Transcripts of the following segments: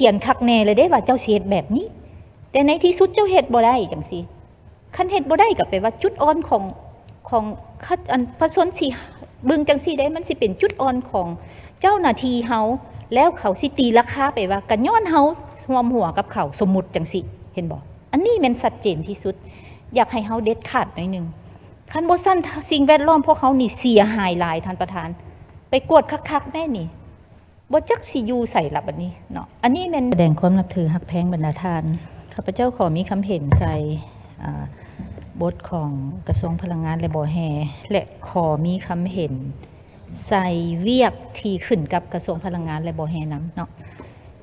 ກຽນຄັກແນ່ແລ້ວເດ້ວ່າເຈົ້າຊິເຮັດແບບນີ້ ແຕ່ໃນທີ່ສຸດເຈົ້າເຮັດບໍ່ໄດ້ຈັ່ງຊີ້. ຄັນເຮັດບໍ່ໄດ້ກໍແປວ່າຈຸດອ່ອນຂອງ ຂອງ ອັນ ປະຊາຊົນຊິເບິ່ງຈັ່ງຊີ້ເດ້ ມັນຊິເປັນຈຸດອ່ອນຂອງເຈົ້າໜ້າທີ່ເຮົາ ແລ້ວເຂົາຊິຕີລາຄາໄປວ່າ ກໍຍ້ອນເຮົາຮ່ວມຫົວກັບເຂົາ ສົມມຸດຈັ່ງຊີ້ ເຫັນບໍ່? ອັນນີ້ແມ່ນຊັດເຈນທີ່ສຸດ ຢາກໃຫ້ເຮົາເດັດຂາດໜ້ອຍໜຶ່ງ. ຄັນບໍ່ຊັ້ນ ສິ່ງແວດລ້ອມພວກເຮົານີ້ເສຍຫາຍຫຼາຍ ທ່ານປະທານ. ໄປກວດຄັກໆແມ້ນີ້ ບໍ່ຈັກຊິຢູ່ໃສລະບັດນີ້ເນາະ. ອັນນີ້ແມ່ນ ສະແດງຄວາມນັບຖືຮັກແພງບັນດາທ່ານ. ຂ້າພະເຈົ້າຂໍມີຄຳເຫັນໃສ່ ອາ ບົດຂອງກະຊວງພະລັງງານ ແລະ ບໍ່ແຮ່ ແລະ ຂໍມີຄຳເຫັນໃສ່ວຽກທີ່ຂຶ້ນກັບກະຊວງພະລັງງານ ແລະ ບໍ່ແຮ່ນຳເນາະ.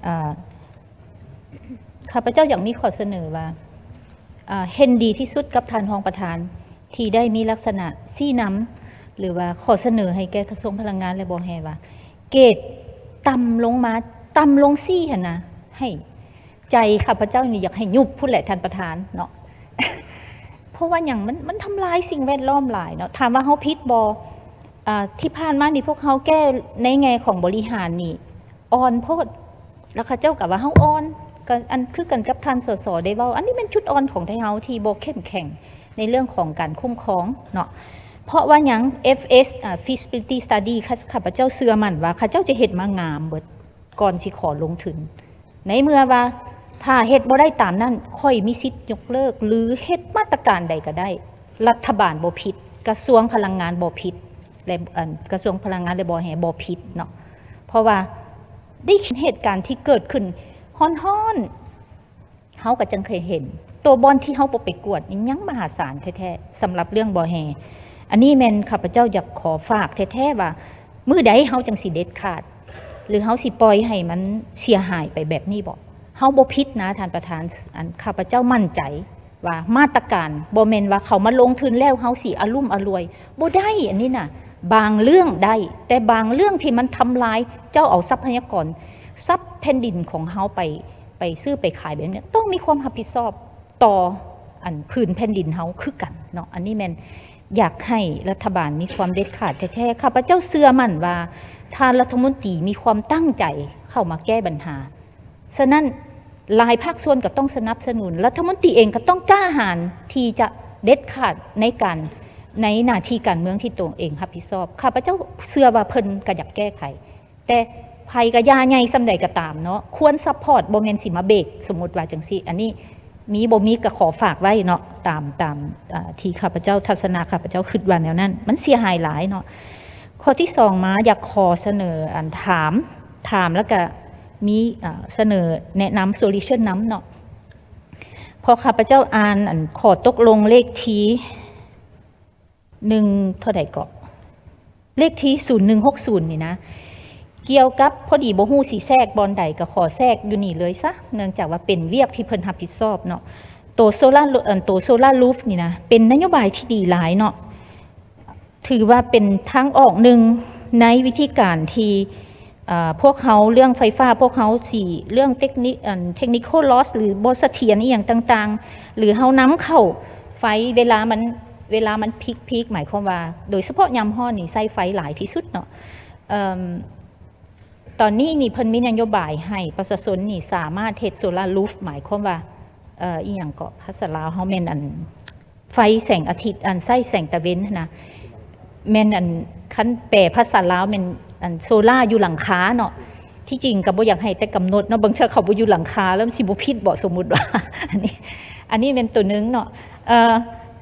ອາ ຂ້າພະເຈົ້າຢາກມີຂໍ້ສະເໜີວ່າ ອາ ເຫັນດີທີ່ສຸດກັບທ່ານຮອງປະທານ ທີ່ໄດ້ມີລັກສະນະຊີ້ນຳ ຫຼືວ່າຂໍ້ສະເໜີໃຫ້ແກ່ກະຊວງພະລັງງານ ແລະ ບໍ່ແຮ່ວ່າ ເກຣດຕ່ຳລົງມາ ຕ່ຳລົງສີ່ຫັ້ນນະ ໃຫ້ ໃຈຂ້າພະເຈົ້ານີ້ຢາກໃຫ້ຍຸບພຸ້ນແຫຼະທ່ານປະທານເນາະ. ເພາະວ່າຫຍັງ? ມັນ ມັນທຳລາຍສິ່ງແວດລ້ອມຫຼາຍເນາະ. ຖາມວ່າເຮົາຜິດບໍ່? ອາ ທີ່ຜ່ານມານີ້ພວກເຮົາແກ້ໃນແງ່ຂອງບໍລິຫານນີ້ອ່ອນໂພດ ແລ້ວເຂົາເຈົ້າກໍວ່າເຮົາອ່ອນ ກໍອັນຄືກັນກັບທ່ານ ສສ ໄດ້ເວົ້າ. ອັນນີ້ແມ່ນຈຸດອ່ອນຂອງໄທເຮົາທີ່ບໍ່ເຂັ້ມແຂງໃນເລື່ອງຂອງການຄຸ້ມຄອງເນາະ. ເພາະວ່າຫຍັງ? ເອັຟເອສ ອາ feasibility study ຂ້າ ຂ້າພະເຈົ້າເຊື່ອໝັ້ນວ່າເຂົາເຈົ້າຈະເຮັດມາງາມເບິດ ກ່ອນຊິຂໍລົງທຶນ. ໃນເມື່ອວ່າຖ້າເຮັດບໍ່ໄດ້ຕາມນັ້ນ ຂ້ອຍມີສິດຍົກເລີກ ຫຼື ເຮັດມາດຕະການໃດກໍໄດ້. ລັດຖະບານບໍ່ຜິດ, ກະຊວງພະລັງງານບໍ່ຜິດ ແລະ ອັນ ກະຊວງພະລັງງານ ແລະ ບໍ່ແຮ່ບໍ່ຜິດເນາະ. ເພາະວ່າໄດ້ເຫັນເຫດການທີ່ເກີດຂຶ້ນຮ້ອນໆ ເຮົາກໍຈັ່ງເຄີຍເຫັນ ໂຕບ່ອນທີ່ເຮົາບໍ່ໄປກວດນີ້ຍັງມະຫາສານແທ້ໆ ສຳລັບເລື່ອງບໍ່ແຮ່. ອັນນີ້ແມ່ນຂ້າພະເຈົ້າຢາກຂໍຝາກແທ້ໆວ່າ ມື້ໃດເຮົາຈັ່ງຊິເດັດຂາດ ຫຼື ເຮົາຊິປ່ອຍໃຫ້ມັນເສຍຫາຍໄປແບບນີ້ບໍ? ເຮົາບໍ່ຜິດນະທ່ານປະທານ. ອັນ ຂ້າພະເຈົ້າໝັ້ນໃຈວ່າມາດຕະການ ບໍ່ແມ່ນວ່າເຂົາມາລົງທຶນແລ້ວເຮົາຊິອະລຸ້ມອະລວຍ ບໍ່ໄດ້. ອັນນີ້ນະ ບາງເລື່ອງໄດ້ ແຕ່ບາງເລື່ອງທີ່ມັນທຳລາຍ ເຈົ້າເອົາຊັບພະຍາກອນ ຊັບແຜ່ນດິນຂອງເຮົາໄປ ໄປຊື້ໄປຂາຍແບບນີ້ ຕ້ອງມີຄວາມຮັບຜິດຊອບຕໍ່ ອັນ ພື້ນແຜ່ນດິນເຮົາຄືກັນເນາະ. ອັນນີ້ແມ່ນຢາກໃຫ້ລັດຖະບານມີຄວາມເດັດຂາດແທ້ໆ. ຂ້າພະເຈົ້າເຊື່ອໝັ້ນວ່າທ່ານລັດຖະມົນຕີມີຄວາມຕັ້ງໃຈເຂົ້າມາແກ້ບັນຫາ. ສະນັ້ນ ຫຼາຍພາກສ່ວນກໍຕ້ອງສະໜັບສະໜູນ, ລັດຖະມົນຕີເອງກໍຕ້ອງກ້າຫານທີ່ຈະເດັດຂາດໃນການ ໃນໜ້າທີ່ການເມືອງທີ່ຕົວເອງຮັບຜິດຊອບ. ຂ້າພະເຈົ້າເຊື່ອວ່າເພິ່ນກໍຢາກແກ້ໄຂ. ແຕ່ໃຜກໍຢ່າໃຫຍ່ສ່ຳໃດກໍຕາມເນາະ ຄວນຊັບພອດ ບໍ່ແມ່ນຊິມາເບກ. ສົມມຸດວ່າຈັ່ງຊີ້ ອັນນີ້ມີບໍ່ມີກໍຂໍຝາກໄວ້ເນາະ ຕາມ ຕາມ ອາ ທີ່ຂ້າພະເຈົ້າ ທັດສະນະຂ້າພະເຈົ້າຄິດວ່າແນວນັ້ນ ມັນເສຍຫາຍຫຼາຍເນາະ. ຂໍ້ທີສອງມາ ຢາກຂໍສະເໜີ ອັນ ຖາມ ຖາມ ແລ້ວກະມີ ອາ ສະເໜີແນະນຳ solution ນຳເນາະ. ເພາະຂ້າພະເຈົ້າອ່ານ ອັນ ຂໍ້ຕົກລົງເລກທີ ໜຶ່ງ ເທົ່າໃດເກາະ ເລກທີສູນໜຶ່ງຫົກສູນນີ້ນະ ກ່ຽວກັບ ພໍດີບໍ່ຮູ້ຊິແຊກບ່ອນໃດ ກໍຂໍແຊກຢູ່ນີ້ເລີຍຊະ ເນື່ອງຈາກວ່າເປັນວຽກທີ່ເພິ່ນຮັບຜິດຊອບເນາະ. ໂຕໂຊລາ ອັນ ໂຕໂຊລາຣູຟນີ້ນະ ເປັນນະໂຍບາຍທີ່ດີຫຼາຍເນາະ. ຖືວ່າເປັນທາງອອກໜຶ່ງໃນວິທີການທີ່ ເອີ ພວກເຮົາເລື່ອງໄຟຟ້າ ພວກເຮົາຊິເລື່ອງເຕັກນິກ ອັນ technical loss ຫຼື ບໍ່ສະຖຽນອີ່ຫຍັງຕ່າງໆ ຫຼື ເຮົານຳເຂົ້າໄຟເວລາມັນ ເວລາມັນ peak peak ໝາຍຄວາມວ່າ ໂດຍສະເພາະຍາມຮ້ອນນີ້ໃຊ້ໄຟຫຼາຍທີ່ສຸດເນາະ. ເອີ ຕອນນີ້ນີ້ເພິ່ນມີນະໂຍບາຍໃຫ້ປະຊາຊົນນີ້ສາມາດເຮັດ solar roof ໝາຍຄວາມວ່າ ເອີ ອີ່ຫຍັງເກາະ ພາສາລາວເຮົາແມ່ນ ອັນ ໄຟແສງອາທິດ ອັນ ໃຊ້ແສງຕາເວັນຫັ້ນນະ ແມ່ນ ອັນ ຄັນແປພາສາລາວແມ່ນ ອັນ ໂຊລາຢູ່ຫຼັງຄາເນາະ. ທີ່ຈິງກໍບໍ່ຢາກໃຫ້ແຕ່ກຳນົດເນາະ ບາງເທື່ອເຂົາບໍ່ຢູ່ຫຼັງຄາແລ້ວມັນຊິບໍ່ຜິດບໍ ສົມມຸດວ່າ. ອັນນີ້ ອັນນີ້ແມ່ນໂຕໜຶ່ງເນາະ. ເອີ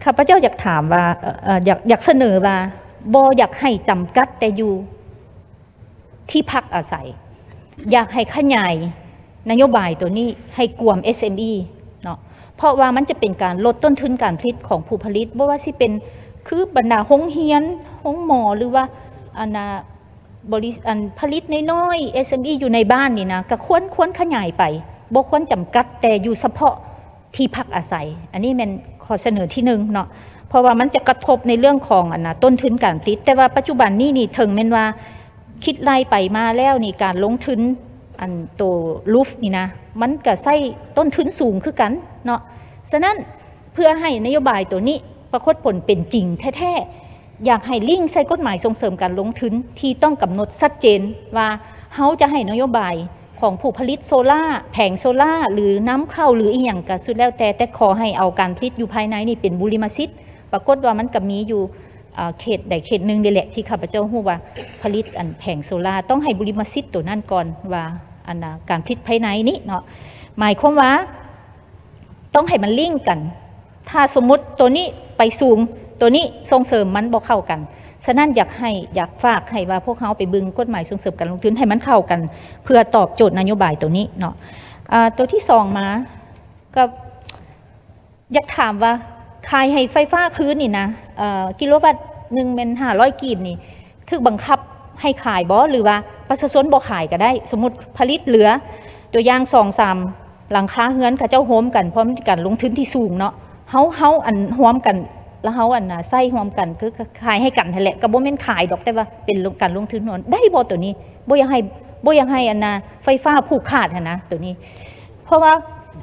ຂ້າພະເຈົ້າຢາກຖາມວ່າ ເອີ ຢາກ ຢາກສະເໜີວ່າ ບໍ່ຢາກໃຫ້ຈຳກັດແຕ່ຢູ່ ທີ່ພັກອາໄສ ຢາກໃຫ້ຂະຫຍາຍນະໂຍບາຍໂຕນີ້ໃຫ້ກວມ ເອສເອັມອີ ເນາະ ເພາະວ່າມັນຈະເປັນການລົດຕົ້ນທຶນການຜະລິດຂອງຜູ້ຜະລິດ ບໍ່ວ່າຊິເປັນຄືບັນດາໂຮງຮຽນ ໂຮງໝໍ ຫຼືວ່າ ອັນນາ ບໍລິ ອັນຜະລິດນ້ອຍໆ ເອສເອັມອີ ຢູ່ໃນບ້ານນີ້ນະ ກໍຄວນ ຄວນຂະຫຍາຍໄປ ບໍ່ຄວນຈຳກັດແຕ່ຢູ່ສະເພາະ ທີ່ພັກອາໄສ. ອັນນີ້ແມ່ນຂໍ້ສະເໜີທີໜຶ່ງເນາະ ເພາະວ່າມັນຈະກະທົບໃນເລື່ອງຂອງ ອັນນາ ຕົ້ນທຶນການຜະລິດ. ແຕ່ວ່າປັດຈຸບັນນີ້ນີ້ ເຖິງແມ່ນວ່າຄິດໄລ່ໄປມາແລ້ວນີ້ ການລົງທຶນ ອັນ ໂຕ roof ນີ້ນະ ມັນກະໃຊ້ຕົ້ນທຶນສູງຄືກັນເນາະ. ສະນັ້ນ ເພື່ອໃຫ້ນະໂຍບາຍໂຕນີ້ປາກົດຜົນເປັນຈິງແທ້ໆ ຢາກໃຫ້ລິ້ງໃສ່ກົດໝາຍສົ່ງເສີມການລົງທຶນ ທີ່ຕ້ອງກຳນົດຊັດເຈນວ່າ ເຮົາຈະໃຫ້ນະໂຍບາຍ ຂອງຜູ້ຜະລິດໂຊລາ, ແຜງໂຊລາ ຫຼື ນຳເຂົ້າ ຫຼື ອີ່ຫຍັງກໍສຸດແລ້ວແຕ່, ແຕ່ຂໍໃຫ້ເອົາການຜະລິດຢູ່ພາຍໃນນີ້ເປັນບຸລິມະສິດ. ປາກົດວ່າມັນກໍມີຢູ່ ເອີ ເຂດໃດເຂດໜຶ່ງນີ້ແຫຼະ ທີ່ຂ້າພະເຈົ້າຮູ້ວ່າຜະລິດອັນແຜງໂຊລາ, ຕ້ອງໃຫ້ບຸລິມະສິດໂຕນັ້ນກ່ອນວ່າ ອັນນະ ການຜະລິດພາຍໃນນີ້ເນາະ, ໝາຍຄວາມວ່າ ຕ້ອງໃຫ້ມັນລິງກັນ. ຖ້າສົມມຸດໂຕນີ້ໄປສູງ, ໂຕນີ້ສົ່ງເສີມ, ມັນບໍ່ເຂົ້າກັນ. ສະນັ້ນຢາກໃຫ້, ຢາກຝາກໃຫ້ວ່າພວກເຮົາໄປເບິ່ງກົດໝາຍສົ່ງເສີມການລົງທຶນໃຫ້ມັນເຂົ້າກັນ ເພື່ອຕອບໂຈດນະໂຍບາຍໂຕນີ້ເນາະ. ອາ ໂຕທີສອງມາ ກໍຢາກຖາມວ່າ ຂາຍໃຫ້ໄຟຟ້າຄືນນີ້ນະ ເອີ ກິໂລວັດໜຶ່ງແມ່ນຫ້າຮ້ອຍກີບນີ້ ຖືກບັງຄັບໃຫ້ຂາຍບໍ່ ຫຼືວ່າປະຊາຊົນບໍ່ຂາຍກໍໄດ້? ສົມມຸດຜະລິດເຫຼືອ ຕົວຢ່າງສອງສາມຫຼັງຄາເຮືອນ ເຂົາເຈົ້າໂຮມກັນ ເພາະມັນເປັນການລົງທຶນທີ່ສູງເນາະ, ເຮົາ ເຮົາອັນຮ່ວມກັນ ແລ້ວເຮົາອັນນະໃຊ້ຮ່ວມກັນ ຄືຂາຍໃຫ້ກັນຫັ້ນແຫຼະ, ກໍບໍ່ແມ່ນຂາຍດອກ ແຕ່ວ່າເປັນການລົງທຶນຮ່ວມ ໄດ້ບໍ່ໂຕນີ້? ບໍ່ຢາກໃຫ້ ບໍ່ຢາກໃຫ້ອັນນະໄຟຟ້າຜູກຂາດຫັ້ນນະ ໂຕນີ້. ເພາະວ່າ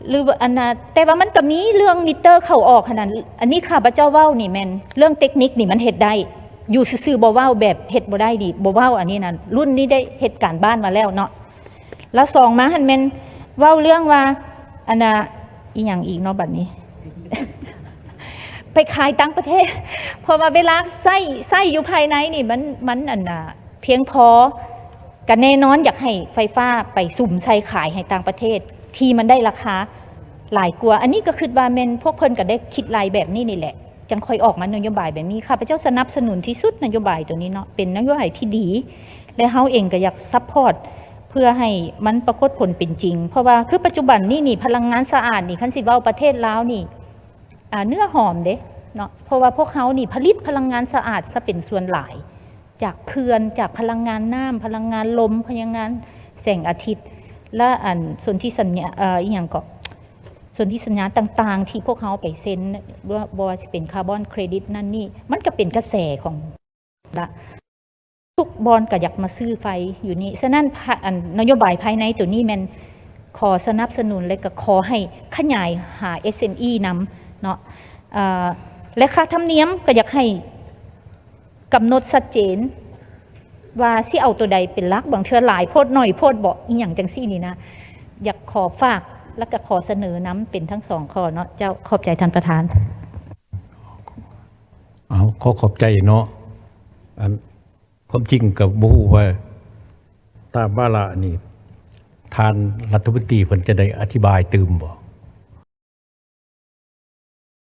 ຫຼືອັນນະ ແຕ່ວ່າມັນກໍມີເລື່ອງມິເຕີເຂົ້າອອກຫັ້ນນະ. ອັນນີ້ຂ້າພະເຈົ້າເວົ້ານີ້ແມ່ນເລື່ອງເຕັກນິກນີ້ ມັນເຮັດໄດ້, ຢູ່ຊື່ໆບໍ່ເວົ້າ ແບບເຮັດບໍ່ໄດ້ນີ້ບໍ່ເວົ້າ. ອັນນີ້ນະ ລຸ້ນນີ້ໄດ້ເຮັດການບ້ານມາແລ້ວເນາະ. ແລ້ວສອງມາຫັ້ນແມ່ນເວົ້າເລື່ອງວ່າ ອັນນະ ອີ່ຫຍັງອີກເນາະບັດນີ້ ໄປຂາຍຕ່າງປະເທດ ເພາະວ່າເວລາໃຊ້ ໃຊ້ຢູ່ພາຍໃນນີ້ ມັນ ມັນອັນນະ ພຽງພໍ ກະແນ່ນອນຢາກໃຫ້ໄຟຟ້າໄປສຸມໃສ່ຂາຍໃຫ້ຕ່າງປະເທດ ທີ່ມັນໄດ້ລາຄາຫຼາຍກວ່າ. ອັນນີ້ກໍຄິດວ່າແມ່ນພວກເພິ່ນກໍໄດ້ຄິດໄລ່ແບບນີ້ນີ້ແຫຼະ ຈັ່ງຄ່ອຍອອກມານະໂຍບາຍແບບນີ້. ຂ້າພະເຈົ້າສະໜັບສະໜູນທີ່ສຸດນະໂຍບາຍໂຕນີ້ເນາະ, ເປັນນະໂຍບາຍທີ່ດີ ແລະ ເຮົາເອງກໍຢາກຊັບພອດເພື່ອໃຫ້ມັນປາກົດຜົນເປັນຈິງ. ເພາະວ່າຄືປັດຈຸບັນນີ້ນີ້ ພະລັງງານສະອາດນີ້ ຄັນຊິເວົ້າປະເທດລາວນີ້ ອ່າ ເນື້ອຫອມເດ້ເນາະ, ເພາະວ່າພວກເຮົານີ້ຜະລິດພະລັງງານສະອາດຊະເປັນສ່ວນຫຼາຍ ຈາກເຂື່ອນ, ຈາກພະລັງງານນ້ຳ, ພະລັງງານລົມ, ພະລັງງານແສງອາທິດ ແລະ ອັນສົນທິສັນຍາ ເອີ ອີ່ຫຍັງເກາະ ສົນທິສັນຍາຕ່າງໆ ທີ່ພວກເຮົາໄປເຊັນ ບໍ່ ບໍ່ວ່າຊິເປັນຄາບອນເຄຣດິດນັ້ນນີ້ ມັນກໍເປັນກະແສຂອງ ລະ ທຸກບ່ອນກໍຢາກມາຊື້ໄຟຢູ່ນີ້. ສະນັ້ນ ພະ ອັນ ນະໂຍບາຍພາຍໃນໂຕນີ້ແມ່ນຂໍສະໜັບສະໜູນ ແລະ ກໍຂໍໃຫ້ຂະຫຍາຍຫາ ເອສເອັມອີ ນຳເນາະ, ເອີ ແລະ ຄ່າທຳນຽມກໍຢາກໃຫ້ກຳນົດຊັດເຈນວ່າຊິເອົາໂຕໃດເປັນຫຼັກ, ບາງເທື່ອຫຼາຍໂພດໜ້ອຍໂພດບໍ ອີ່ຫຍັງຈັ່ງຊີ້ນີ້ນະ. ຢາກຂໍຝາກ ແລະ ກໍຂໍສະເໜີນຳເປັນທັງສອງຂໍ້ເນາະເຈົ້າ. ຂອບໃຈທ່ານປະທານ. ເອົາ ຂໍຂອບໃຈເນາະ. ອັນ ຄວາມຈິງກໍບໍ່ຮູ້ວ່າຕາມວາລະນີ້ ທ່ານລັດຖະມົນຕີເພິ່ນຈະໄດ້ອະທິບາຍຕື່ມບໍ່?